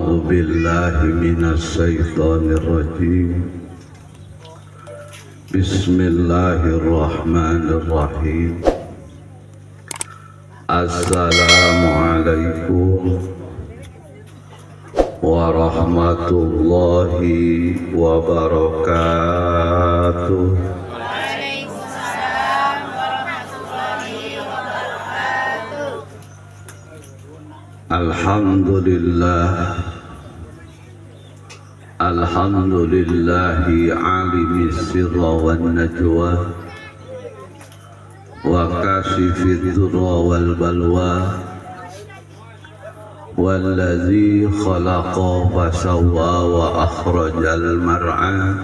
A'udzu billahi minasy syaithanir rajim. Bismillahirrahmanirrahim. Assalamualaikum warahmatullahi wabarakatuh. Waalaikumsalam warahmatullahi wabarakatuh. Alhamdulillah, alhamdulillahi alimis sirra wan najwa wa kashifid dhurra wal balwa wallazi khalaqa fasawwa wa akhrajal mar'a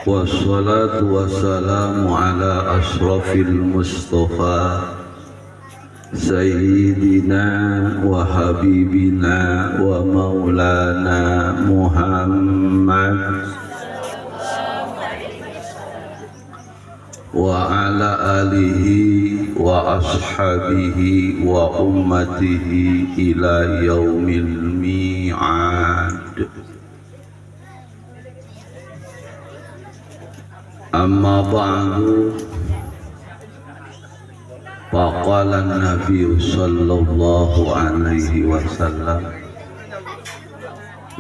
wassalatu wassalamu ala asrafil mustafa sayyidina wa habibina wa maulana Muhammad wa ala alihi wa ashabihi wa ummatihi ila yaumil mi'ad. Amma ba'du, faqala an-nabiy sallallahu alaihi wasallam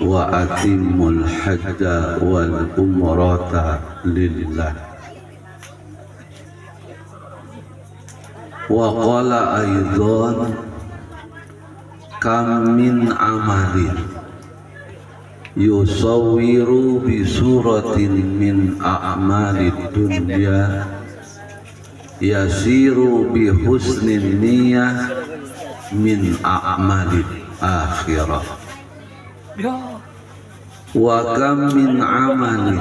wa atimmul hajja wal umrata lillah. Wa qala aidan kam min amalin yusawwiru bi suratin min a'malid dunya yasiru bi husnin niyah min a'malid akhirah. Wa kam min amalin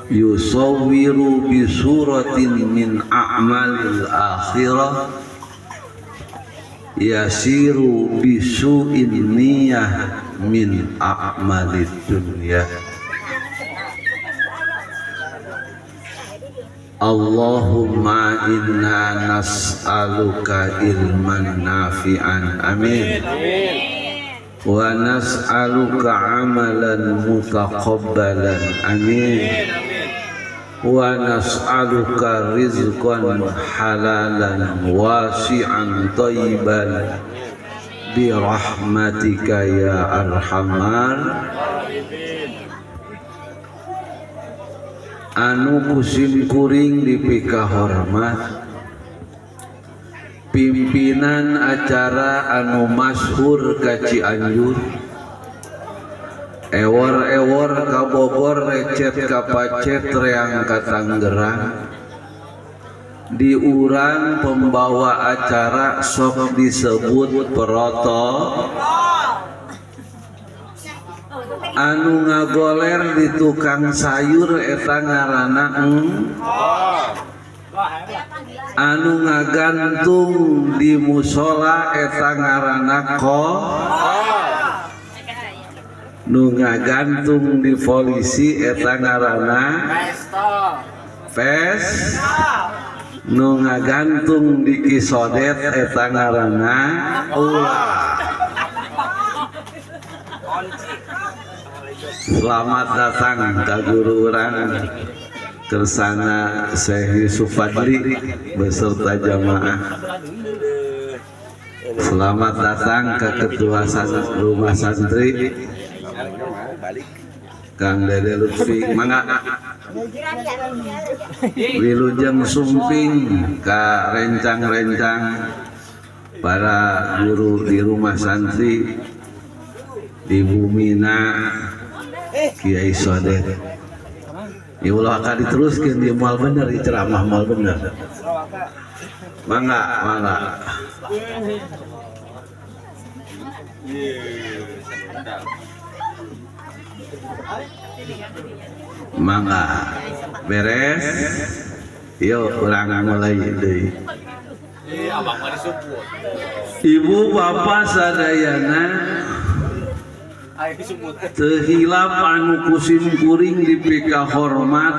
yusawwiru bi suratin min a'malil akhirah yasiru bi su'in niyah min a'malid dunya. Allahumma inna nas'aluka ilman nafi'an, amin. Wa nas'aluka amalan mutaqabbalan, amin. Wa nas'aluka rizqan halalan wasi'an thayyiban bi rahmatika ya arhamar. Anu kusim kuring dipika hormat pimpinan acara anu masyhur ka Cianjur, ewor-ewor ka Bogor, recet ka Pacet, reang ka Tangerang, diurang pembawa acara sok disebut peroto. Anu ngagoler di tukang sayur eta ngaranna anu ngagantung di musola eta ngaranna ko, nu ngagantung di polisi eta ngaranna pes, nu ngagantung di kisodet eta ngaranna ulah. Selamat datang ka guru urang Kersana Syekh Yusuf Fadli beserta jamaah. Selamat datang ke ketua rumah santri Kang Dede Lutfi. Mangga wilujeng sumping ka rencang-rencang para guru di rumah santri di bumina Kiai Sodet. Ya ulah akan diteruskan di mal bener, di ceramah mal bener. Mangga, mangga. Mangga. Beres. Yuk, urang mulai deui. Ibu bapak sadayana teu hilap anu kusim kuring dipika hormat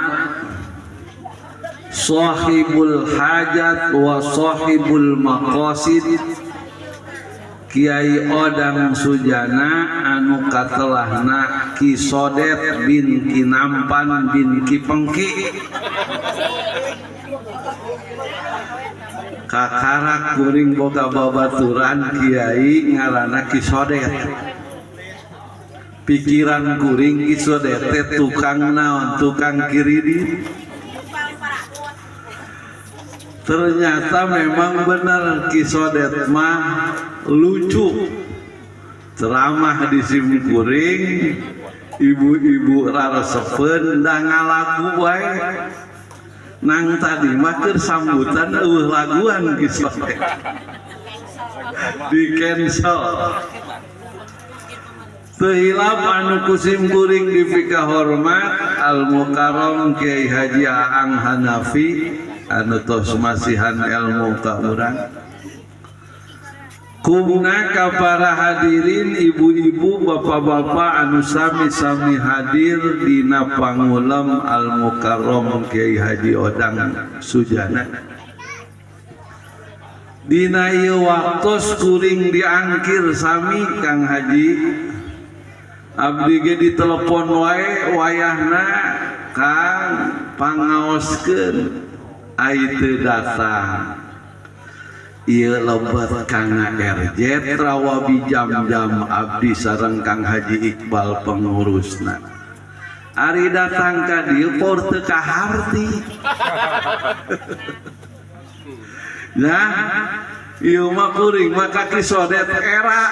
sahibul hajat wa sahibul maqasid Kiai Odang Sujana anu katelahna Ki Sodet bin Ki Nampan bin Ki Pengki. Kakarak kuring boga babaturan kiai ngaranna Ki Sodet. Pikiran kuring Ki Sodet teh tukang naon, tukang kiridit. Ternyata memang benar Ki Sodet mah lucu. Ceramah di simkuring, ibu-ibu raresepeun da ngalagu wae. Nang tadi mah keur sambutan eueuh laguan Ki Sodet. Di cancel. Teu hilap anu ku simkuring dipikahormat Al Mukarram Kiai Haji Aang Hanafi anu tos masihan ilmu ka urang. Kumna ka para hadirin ibu-ibu bapak-bapak anu sami-sami hadir dina pangulem Al Mukarram Kiai Haji Odang Sujana. Dina ieu waktos kuring diangkir sami Kang Haji. Abdi ge ditelepon wae wayahna Kang pangaoskeun ai teu datang. Ieu lebet kana RJ rawabi jam-jam abdi sareng Kang Haji Iqbal pengurusna. Ari datang ka dieu por teu kaharti. Nah, ieu mah kuring mah ka Ki Sodet era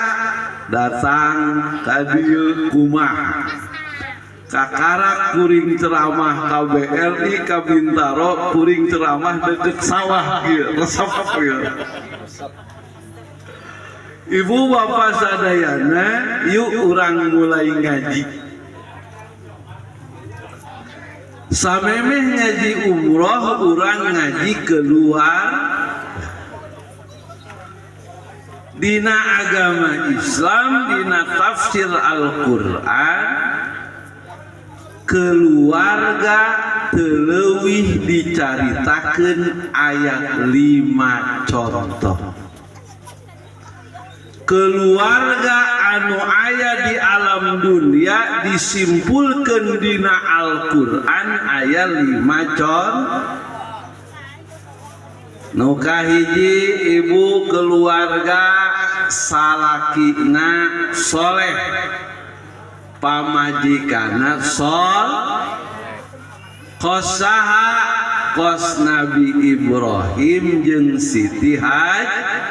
datang ka dieu kumaha. Kakarak kuring ceramah ka BRI ka Bintaro kuring ceramah deket sawah kieu resep kieu. Ibu bapak sadayana yuk urang mulai ngaji. Samemeh ngaji umroh urang ngaji keluar. Dina agama Islam, dina tafsir Al-Qur'an, keluarga teleuwih dicaritakeun ayat 5 contoh. Keluarga anu aya di alam dunia disimpulkeun dina Al-Qur'an ayat 5 contoh. Nu kahiji ibu keluarga salakina soleh, pamajikanna sol, kos saha kos Nabi Ibrahim jeung Siti Hajar,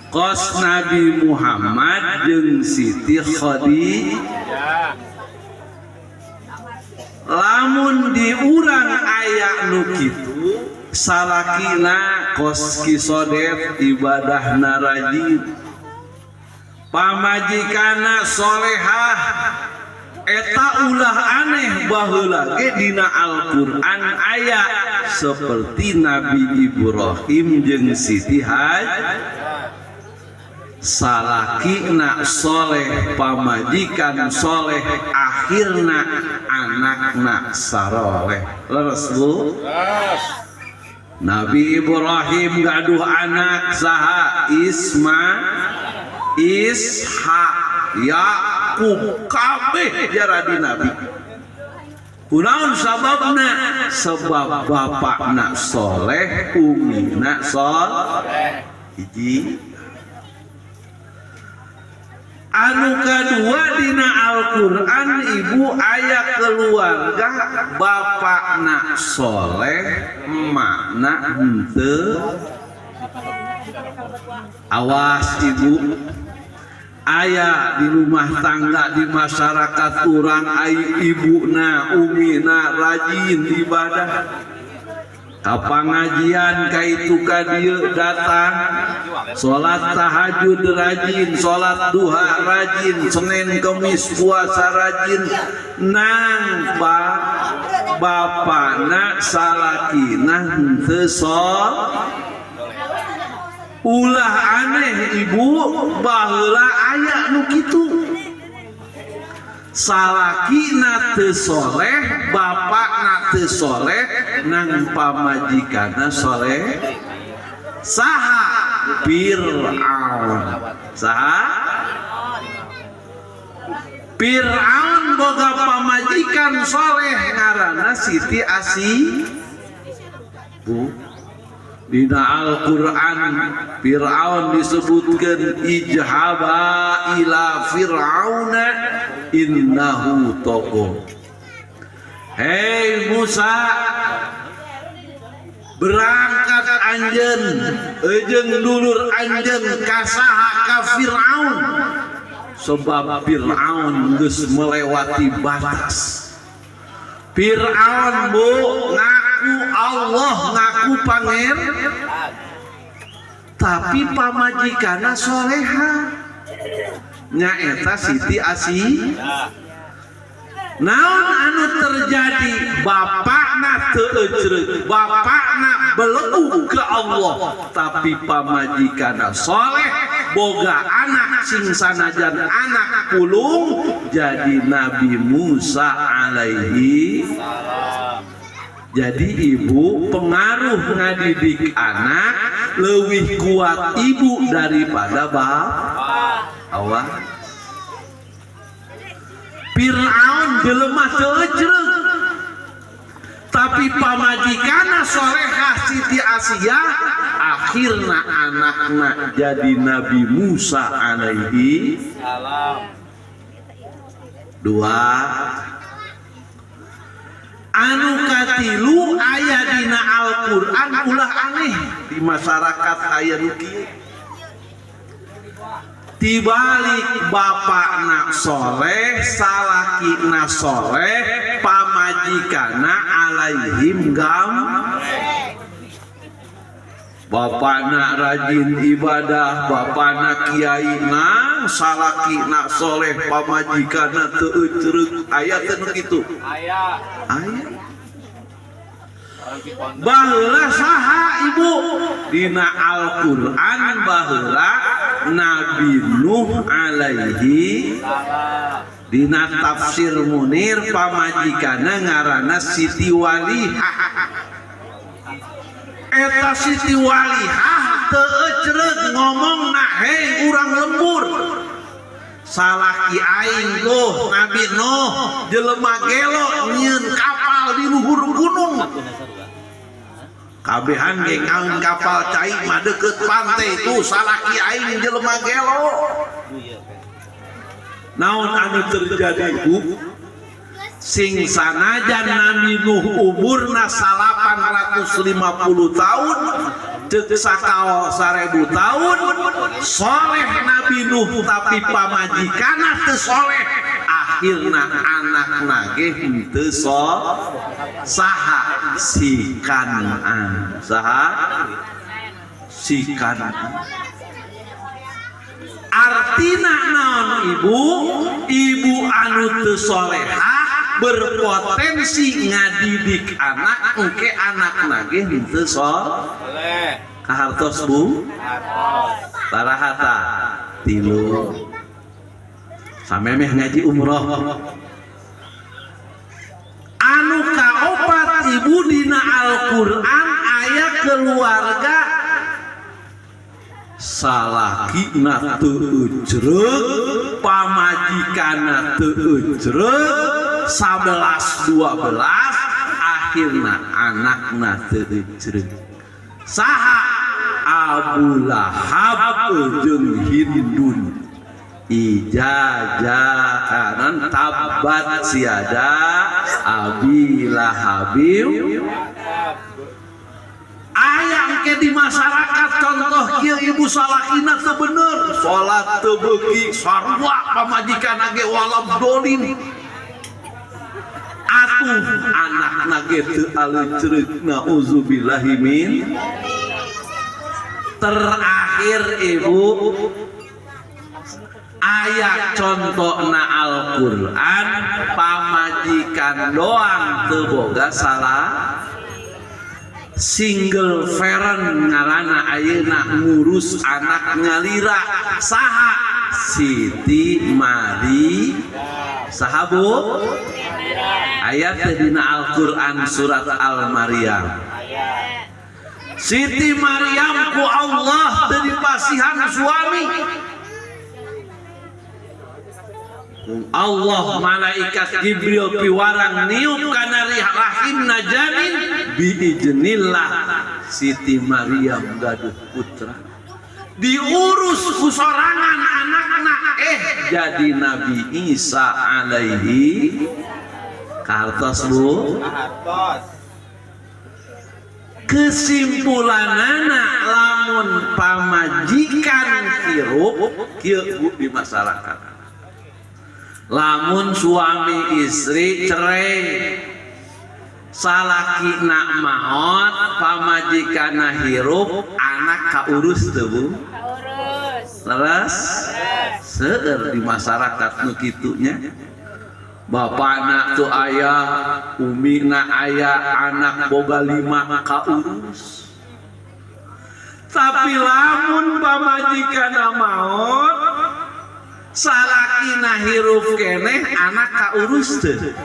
kos Nabi Muhammad jeung Siti Khadijah. Lamun diurang aya nu kitu salakina kos Ki Sodet ibadahna rajin, pamajikanna solehah. Eta ulah aneh baheula ge dina Al-Qur'an aya seperti Nabi Ibrahim jeung Siti Hajar. Salakina soleh, pamajikan soleh, akhirna anakna saroleh. Leres Bu? Nabi Ibrahim gaduh anak saha? Isma, Ishak, Yakub, kabeh jaradi nabi. Kunaon sababna? Sebab bapakna soleh, umina soleh. Hiji. Anu kadua dina Al-Qur'an ibu aya keluarga bapakna soleh, emakna henteu. Awas ibu, aya di rumah tangga di masyarakat urang ai ibuna umina rajin ibadah. Ka pangajian ka itu ka dieu datang, salat tahajud rajin, salat duha rajin, Senin Kemis puasa rajin, nang bapana salakina henteu sol. Ulah aneh ibu, baheula aya nu kitu. Salakina teu soleh, bapakna teu soleh, nang pamajikanna soleh. Saha Fir'aun. Saha? Fir'aun boga pamajikan soleh ngaranna Siti Asi. Bu, dina Al-Qur'an Fir'aun disebutkeun ijhaba ila fir'auna innahu tagha. Hei Musa, berangkat anjeun jeung dulur anjeun ka saha? Ka Fir'aun. Sebab Fir'aun geus melewati batas. Fir'aun bu ngaku Allah, ngaku panger, tapi pamajikanna soleha nyaeta Siti Asi. Naon anu terjadi? Bapakna teu ecreug, bapakna beleuh ke Allah, tapi pamajikanna soleh, boga anak sing sanajan anak pulung jadi Nabi Musa alaihi salam. Jadi ibu pengaruh ngadidik anak leuwih kuat ibu daripada bapak. Awas. Fir'aun jelema teu ecreug, tapi pamajikanna solehah Siti Asiyah, akhirna anakna jadi Nabi Musa alaihi salam. Dua. Anu katilu aya dina Al-Qur'an ulah aneh di masyarakat aya nu kieu. Tibalik bapakna soleh, salakina soleh, pamajikana alaihim gam. Bapakna rajin ibadah, bapakna kiai nang, salakina soleh, pamajikana teu ecreug. Aya teu nu kitu? Aya. Aya. Baheula saha ibu? Dina Al-Qur'an baheula Nabi Nuh alaihi salam. Dina tafsir Munir pamajikanna ngaranna Siti Walihah. Eta Siti Walihah teu ecreug ngomongna, hei urang lembur, salaki aing tuh Nabi Nuh jelema gelo nyieun kapal di luhur gunung. Kabehan ge ngaun kapal cai mah deukeut pantai tuh salaki aing jelema gelo. Naon anu terjadi bu? Sing sanajan Nabi Nuh umurna 850 tahun, ceuk sakao 1000 tahun, soleh Nabi Nuh tapi pamajikanna teu soleh, akhirna anakna ge henteu saha si Kan'an. Saha? Si Kan'an. Artina naon ibu? Ibu anu teu solehah berpotensi ngadidik anak engke anakna ge henteu soleh. Kahartos bu? Barahata tilu. Samemeh ngaji umroh. Anu kaopat ibu dina Al-Qur'an aya keluarga salakina teu ecreug, pamajikanna teu ecreug, 11 12 akhirna anakna teu ecreug. Saha? Abu Lahab jeung Hindun. Ijajaanan tabat siada Abi Lahabim. Aya engke di masyarakat contoh kieu ibu salakina teu bener, salat teu beuki, sarua pamajikanna ge waladolin. Atuh anakna ge teu aleucreug, nauzubillahi min. Terakhir ibu ayat contohna Al-Qur'an pamajikan doang teu boga salah, single parent ngaranna ayeuna ngurus anak nyalira. Saha? Siti Mari. Saha bu? Ayat dina Al-Qur'an surat Al-Maryam. Siti Maryam ku Allah teu dipasihan suami. Allah malaikat Jibril piwarang niup kana rahimna janin biiznillah Siti Maryam gaduh putra. Diurus ku sorangan anakna jadi Nabi Isa alaihi kartos Bu. Kesimpulanana lamun pamajikan hirup kieu Bu di masyarakat. Lamun suami istri cerai salakina maot pamajikanna hirup anak kaurus teu Bu? Kaurus. Leres? Seueur di masyarakat nu kitu nya. Bapana tuh ayah, umina ayah, anak boga 5 kaurus. Tapi lamun pamajikanna maot salakina hirup keneh anak kaurus teu?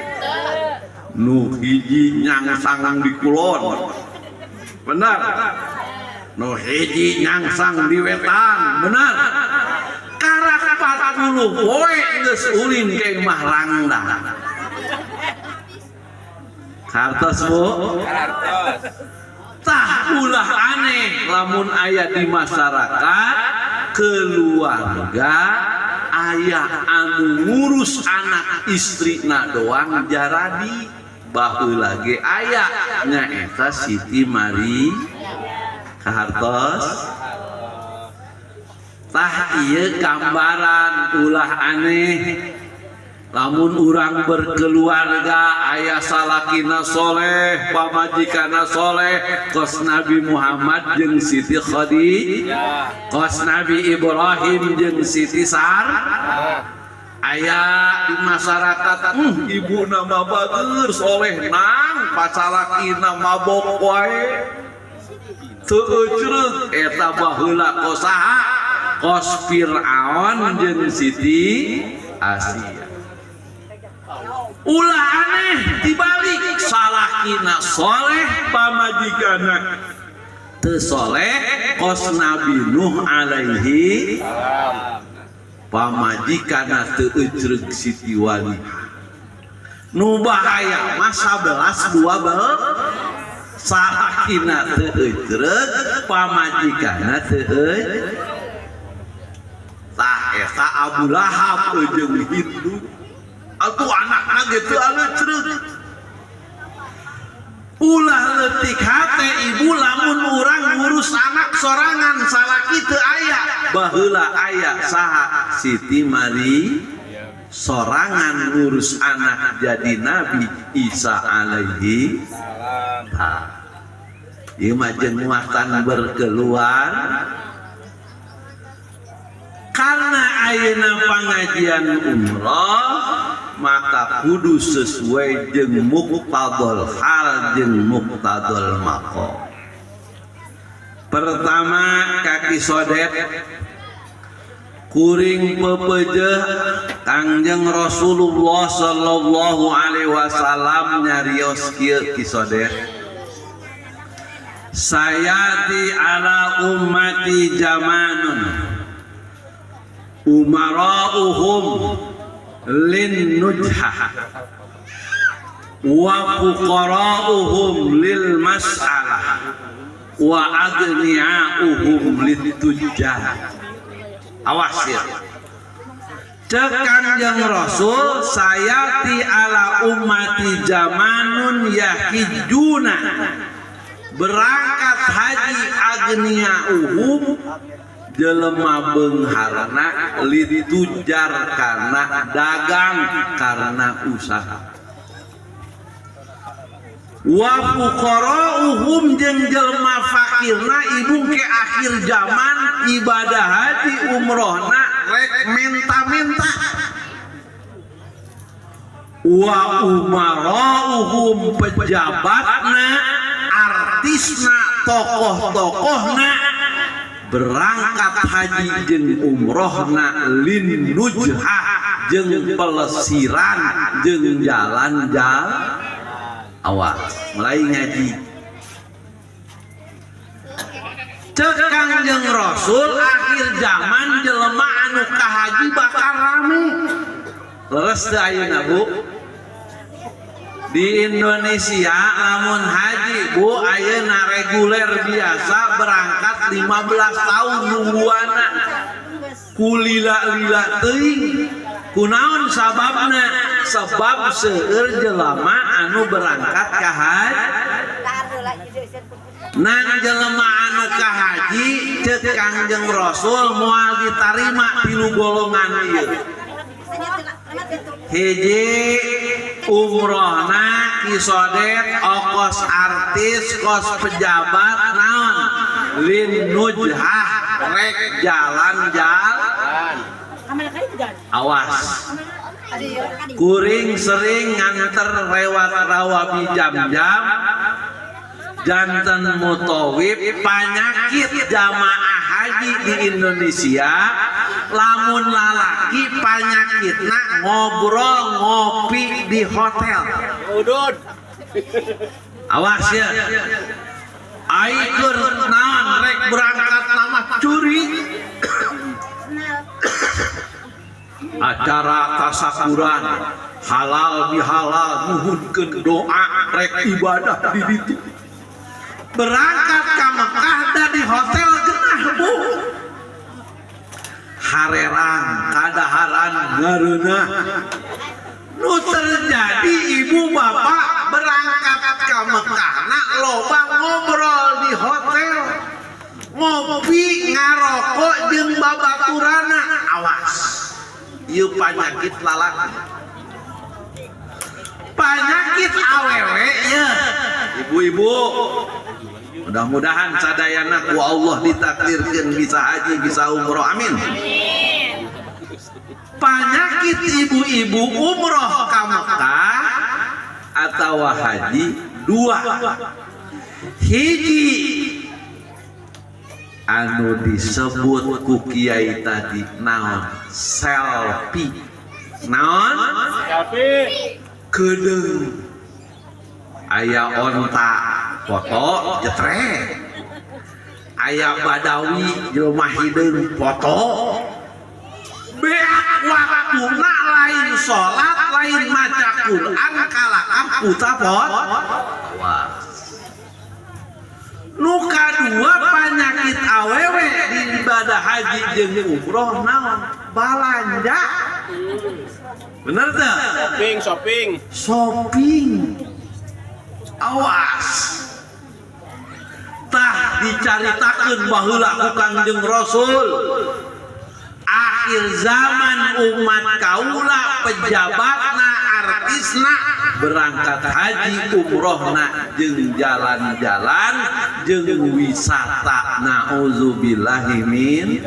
Nu hiji nyangsang di kulon, benar. Nu hiji nyangsang di wetan, benar. Karak 40 poe geus ulin ke imah rangda. Kartos Bu? Kartos. Tah ulah aneh lamun aya di masyarakat keluarga ayah anu ngurus anak istrina doang jaradi baheula ge aya nyaeta Siti Mari kahartos. Tah ieu gambaran ulah aneh lamun urang berkeluarga aya salakina soleh pamajikanna soleh kos Nabi Muhammad jeung Siti Khadijah kos Nabi Ibrahim jeung Siti Sarah aya di masyarakat ibuna mah bager soleh nang pacalakina mabok wae teu eucreug eta baheula kos saha kos Fir'aun jeung Siti Asia. Ulah aneh dibalik salakina soleh pamajikanna teu soleh kos Nabi Nuh alaihi pamajikanna teu eucreug Siti Wali. Nu bahaya mah 11 12 salakina teu eucreug pamajikanna teu eucreug. Tah eta Abu Lahab jeung Hindu atuh anakna ge teu aleucreug. Ulah leutik hate ibu lamun urang ngurus anak sorangan salaki teu aya. Baheula aya saha Siti Mari sorangan ngurus anak jadi Nabi Isa alaihi salam. Tah ieu mah jeung muatan berkeluar. Karena ayeuna pangajian umroh maka kudu sesuai jeung muqtadul hal jeung muqtadul maqam. Pertama kaki sodet kuring pepejeh Kangjeng Rasulullah sallallahu alaihi wasallam nyarios kieu ki sodet. Sayati ala ummati jamanun umara'uhum lin nujhah wa fuqara'uhum lil mas'alah wa agnia'uhum litujjar. Awas ya. Cek Kangjeng Rasul sayati ala ummati jamanun yahijuna berangkat haji agnia'uhum jelema beungharna litujar karena dagang karena usaha wa fuqara'uhum jeung jelema fakirna ibu ke akhir zaman ibadah haji umrohna rek minta-minta wa umara'uhum pejabatna artisna tokoh-tokohna berangkat haji jeung umrohna lin nujhah jeung pelesiran jeung jalan-jalan. Awas mulai ngaji. Cek Kangjeng Rasul akhir zaman jelema anu ka haji bakal rame. Leres teu ayeuna Bu? Di Indonesia lamun haji Bu ayeuna reguler biasa berangkat 15 tahun nungguana. Kulila-lila teuing. Kunaon sababna? Sebab seueur jelema anu berangkat ka haji. Nang jelema anu ka haji ceuk Kangjeng Rasul moal ditarima tilu golongan ieu. Hiji umrohna kisodet okos artis kos pejabat naon lin nujhah rek jalan-jalan. Awas kuring sering nganter lewat rawabi jam-jam janten mutawif panyakit jamaah haji di Indonesia lamun lalaki panyakitna ngobrol ngopi di hotel. Awas ya, aikur naon rek berangkat nama curi acara tasakuran halal bihalal nuhunkeun doa rek ibadah di ditu berangkat ka Mekah da di hotel genah Bu harerang kadaharan ngareunah nu terjadi ibu bapak berangkat ka Mekah na loba ngobrol di hotel ngopi ngarokok jeung babaturana. Awas ieu panyakit lalaki panyakit awewe ya ibu-ibu. Mudah-mudahan sadayana ku Allah ditakdirkeun bisa haji bisa umroh, amin. Panyakit ibu-ibu umroh ka Mekah atawa haji dua. Hiji anu disebut ku kiai tadi naon selfie. Naon? Selfie. Kedeung aya onta foto jetrek, aya badawi jelema hideung foto, beak waktuna lain salat lain maca Quran kalakam puta pot. Awas nu kadua panyakit awewe di ibadah haji jeung umroh naon balanja. Bener teu? Shopping, shopping. Shopping. Awas. Tah dicaritakeun baheula ku Kangjeng Rasul. Akhir zaman umat kaula pejabatna artisna berangkat haji umrohna jeung jalan-jalan jeung wisata. Nauzubillahi min.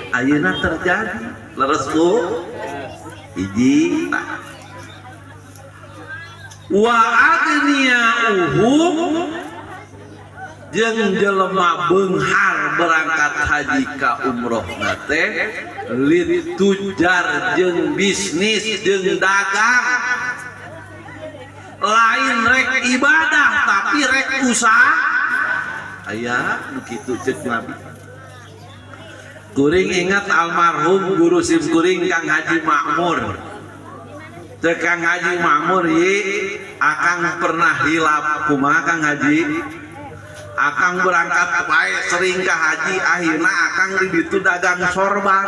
Ayeuna terjadi. Leres Bu? Hiji wa aghniyauhum jeung jelema beunghar berangkat haji ka umroh teh litujar jeung bisnis jeung dagang lain rek ibadah tapi rek usaha. Aya nu kitu ceuk Nabi. Kuring ingat almarhum guru sim kuring Kang Haji Makmur. Cek Kang Haji Makmur ye akang pernah hilap kumaha Kang Haji? Akang berangkat bae sering ka haji akhirna akang di ditu dagang sorban.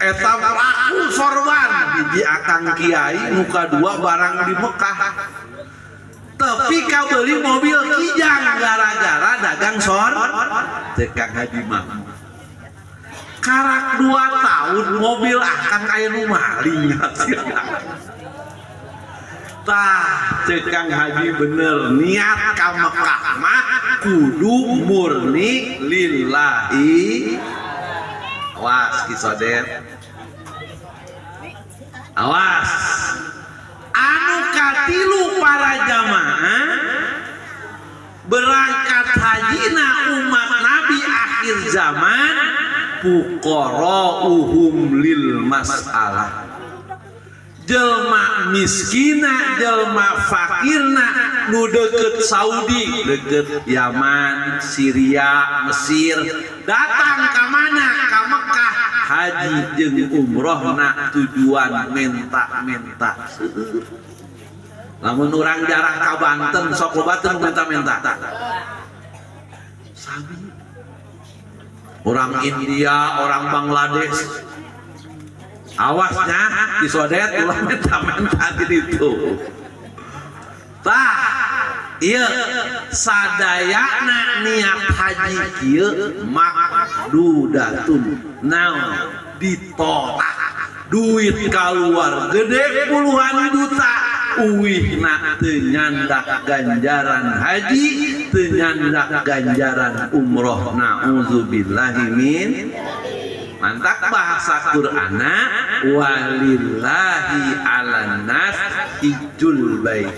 Eta laku sorban hiji akang kiai nu kadua barang di Mekah. Tapi kabeuli mobil kijang gara-gara dagang sorban. Cek Kang Haji Makmur. Karak 2 tahun mobil akang aya nu maling hasilna. Tah cek Kang Haji bener niat ka Mekah mah kudu murni lillahi. Awas kisodet. Awas. Anu katilu para jamaah berangkat hajina umat Nabi akhir zaman fuqara'uhum lil masalah. Jelma miskina, jelma fakirna nu deket Saudi, deket Yaman, Syria, Mesir, datang ka mana? Ka Mekah haji jeung umrohna tujuan menta-menta. Lamun urang jarah ka Banten sok loba teu menta-menta. Sami. Orang India, orang Bangladesh. Awasnya disodet ulah menta-menta gitu. Tah, ieu sadayana niat haji kieu makdudatun. Naon ditolak. Duit kaluar gede puluhan juta, uwihna teu nyandak ganjaran haji, teu nyandak ganjaran umroh. Nauzubillahi min. Mantak bahasa Qur'ana walillahi 'alan nas hijjul bait.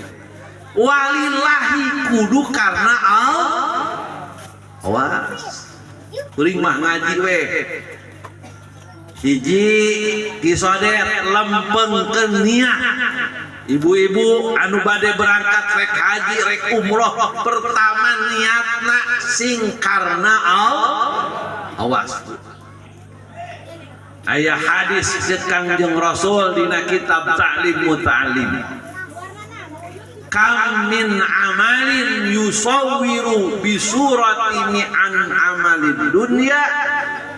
Walillahi kudu karena Allah. Awas. Kuring mah ngaji we. Hiji kisodet lempengkeun niat. Ibu-ibu anu bade berangkat rek haji rek umroh pertama niatna sing karena Allah. Awas. Aya hadis ceuk Kangjeng Rasul dina kitab Ta'lim Muta'allim. Kam min amalin yusawwiru bi surati mi'an amalid dunya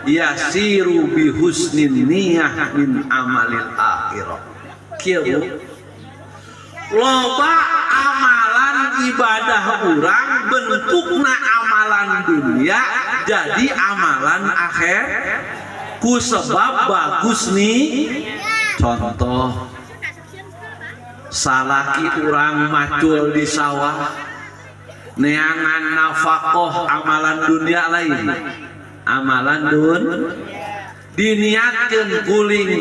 yasiru bi husnin niyah min amalil akhirah. Kieu loba amalan ibadah urang bentukna amalan dunia jadi amalan akhir ku sebab bagus nih. Contoh salaki urang macul di sawah neangan nafakoh amalan dunia lain amalan dun diniatkeun kuling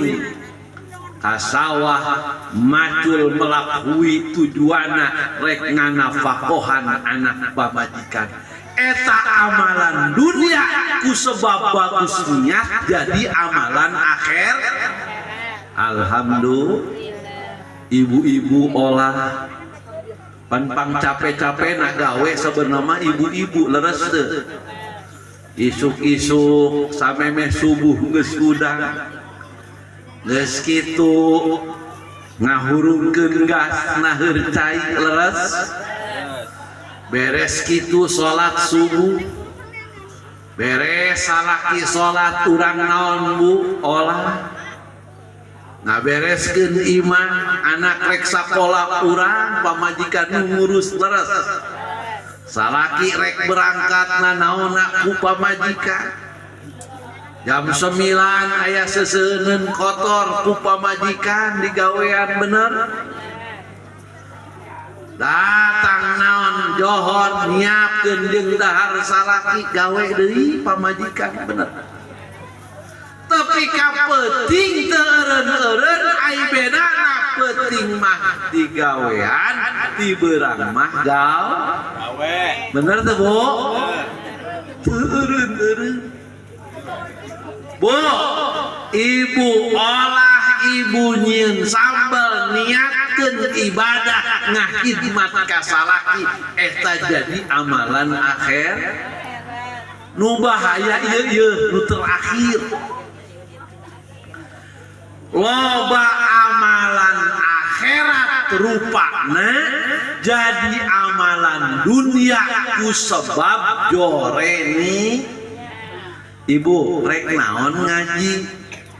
ka sawah macul melakui tujuana rek nganafakohan anak pamajikan. Eta amalan dunia ku sebab bagus niat jadi amalan akhir. Alhamdulillah. Ibu-ibu olah panpang capek-capek nak gawe sebenarnya ibu-ibu leres teu. Isuk-isuk samemeh subuh geus hudang. Geus kitu ngahurungkeun gas naheur cai leres. Beres kitu salat subuh. Beres salaki salat urang naon Bu olah. Ngabereskeun imah anak rek sakola urang pamajikan nu ngurus leres. Salaki rek berangkat nanaonna ku pamajikan. Jam 9 aya seseuneun kotor ku pamajikan digawean bener. Datang naon johor nyiapkeun jeung dahar salaki gawe deui pamajikan bener. Tapi ka peuting teu eureun-eureun ai bedana peuting mah digawean di beurang mah gawe. Bener teu Bu? Teu eureun-eureun. Bu, ibu olah ibu nyieun sambel niatkeun ibadah ngahidmat ka salaki eta jadi amalan akhir. Nu bahaya ieu ieu nu terakhir. Loba amalan akhirat rupana jadi amalan dunia ku sebab joreni. Ibu rek naon ngaji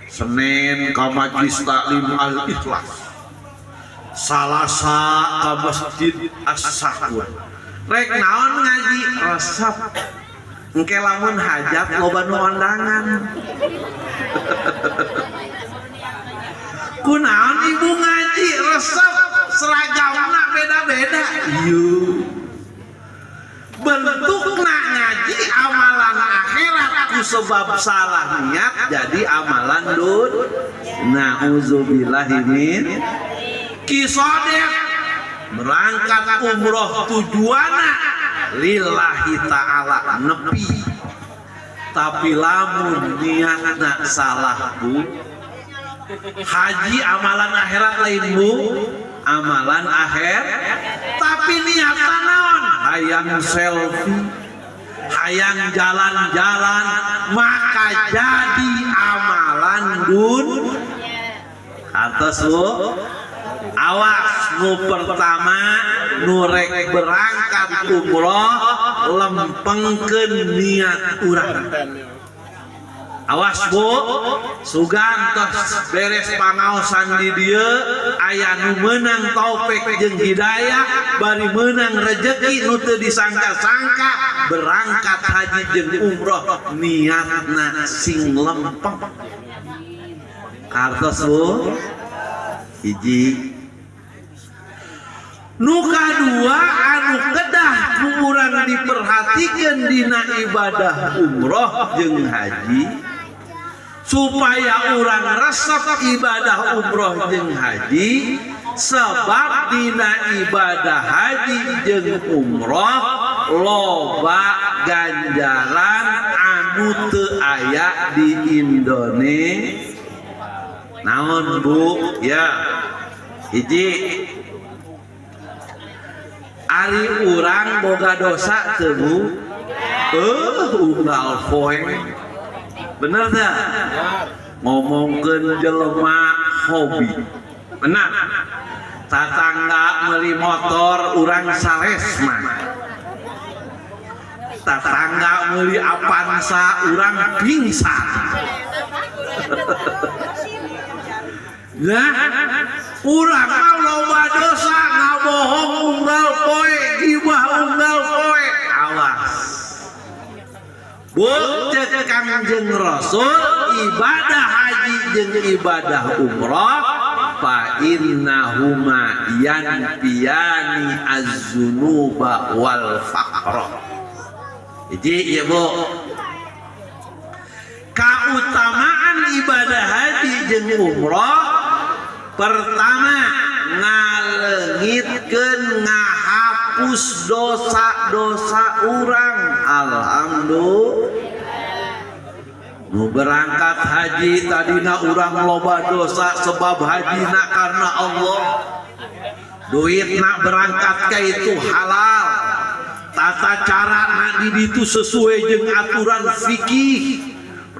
Senin ka majlis taklim Al-Ikhlas, Salasa ka masjid As-Sakur, rek naon ngaji resep engke lamun hajat loba nu ondangan. Kunaon ibu ngaji resep seragamna beda-beda. Ieu bentukna ngaji amalan akhirat ku sebab salah niat jadi amalan dun. Nauzubillahi min. Kisodek berangkat umroh tujuana lillahi ta'ala nepi, tapi lamun niatna salah Bu, Haji amalan akhirat lain bu, amalan akhir. Tapi niatna naon? Hayang selfie, hayang jalan-jalan, maka jadi amalan dun. Atas bu, awas nu pertama nu rek berangkat umroh lempengkeun niat urang. Awas bu, sugan tos beres pangaosan di dieu aya nu meunang taufik jeung hidayah bari meunang rejeki nu teu disangka-sangka berangkat haji jeung umroh niatna sing lempeng. Kartos bu, hiji. Nu kadua anu kedah ku urang diperhatikeun dina ibadah umroh jeung haji supaya urang resep ibadah umroh jeung haji, sebab dina ibadah haji jeung umroh loba ganjaran anu teu aya di Indonesia. Naon bu? Ya, hiji, ari urang boga dosa teu bu? Unggal poe. Bener teu? Ngomongkeun jelema hobi. Bener. Tatangga meuli motor urang salesma. Tatangga meuli Avanza urang pingsan. Nah, urang mah loba dosa, ngabohong unggal poe, gibah unggal poe. Awas. Bu, cek Kangjeng Rasul, ibadah haji jeung ibadah umroh fa innahuma yanfiyani az-dzunuba wal faqra. Hiji ieu bu. Kautamaan ibadah haji jeung umroh pertama ngaleungitkeun ngahapus dosa-dosa urang. Alhamdulillah. Nu berangkat haji tadina urang loba dosa sebab hajina karena Allah. Duitna berangkat ka itu halal. Tata cara na di ditu sesuai jeung aturan fikih.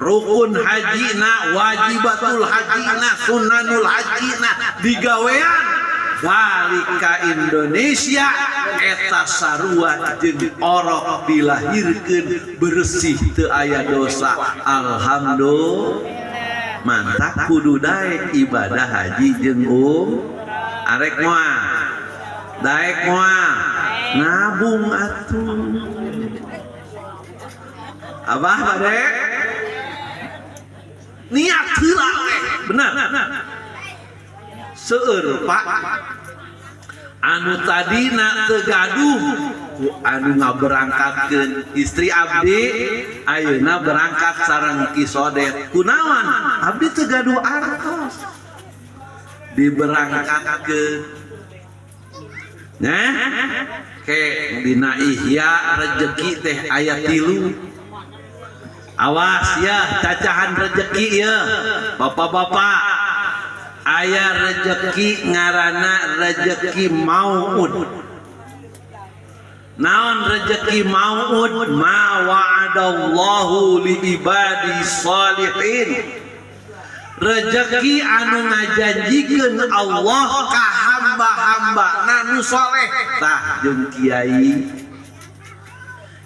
Rukun hajina, wajibatul hajina, sunanul hajina digawean balik ka Indonesia eta sarua jeung orok dilahirkeun bersih teu aya dosa. Alhamdulillah. Mantap kudu daek ibadah haji jeung arek moal daek moal nabung atuh. Abah bade niat heula teh bener. Seueur Pak anu tadina teu gaduh ku anu ngaberangkatkeun istri abdi ayeuna berangkat sareng Ki Sodet kunaon abdi teu gaduh artos diberangkatkeun. Nah ke dina Ihya rejeki teh aya 3. Awas ya cacahan rejeki ya bapak-bapak, aya rejeki ngaranna rejeki mauud. Naon rejeki mauud? Ma wa'adallahu li ibadi salihin. Rejeki anu ngajanjikeun Allah ka hamba-hamba nu soleh. Tah jeung kiai.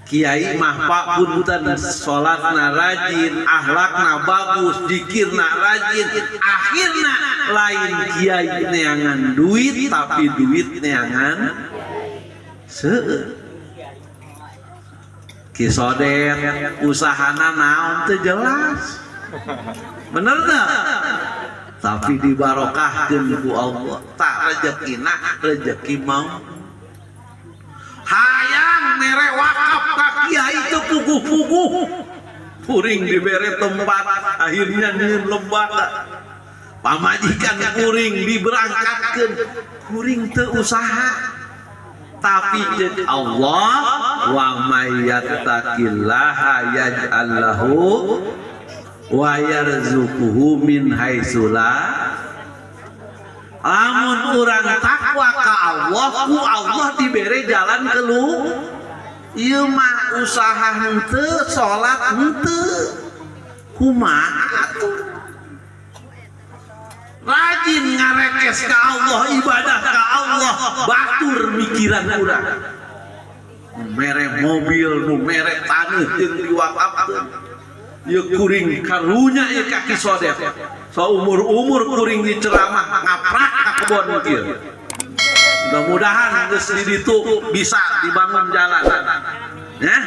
Kiai mah pak punten salatna rajin, akhlakna bagus, zikirna rajin, akhirna lain kiai neangan duit tapi duit neangan seueur. Ki Sodet usahana naon teu jelas. Bener teu? Tapi dibarokahkeun ku Allah. Tah rezekina rezeki mau. Hayang mere wakaf ka kiai teu puguh-puguh. Kuring dibere tempat akhirnya nyieun lembaga. Pamajikan kuring diberangkatkeun, kuring teu usaha. Tapi ceuk Allah wa may yattaqillaha yaj'al lahu. Wa yarzuquhu min haitsu la. Lamun urang takwa ka Allah, ku Allah dibere jalan keluar. Ieu mah usaha henteu, salat henteu. Kumaha atuh? Rajin ngarekes ka Allah, ibadah ka Allah, batur mikiran urang. Mere mobil, nu mere taneuh jeung diwakafkeun. Ieu kuring karunya ieu ka Ki Sodet. Saumur-umur kuring diceramah ngaprak ka kebon kieu. Mudah-mudahan geus di ditu bisa dibangun jalan. Ya.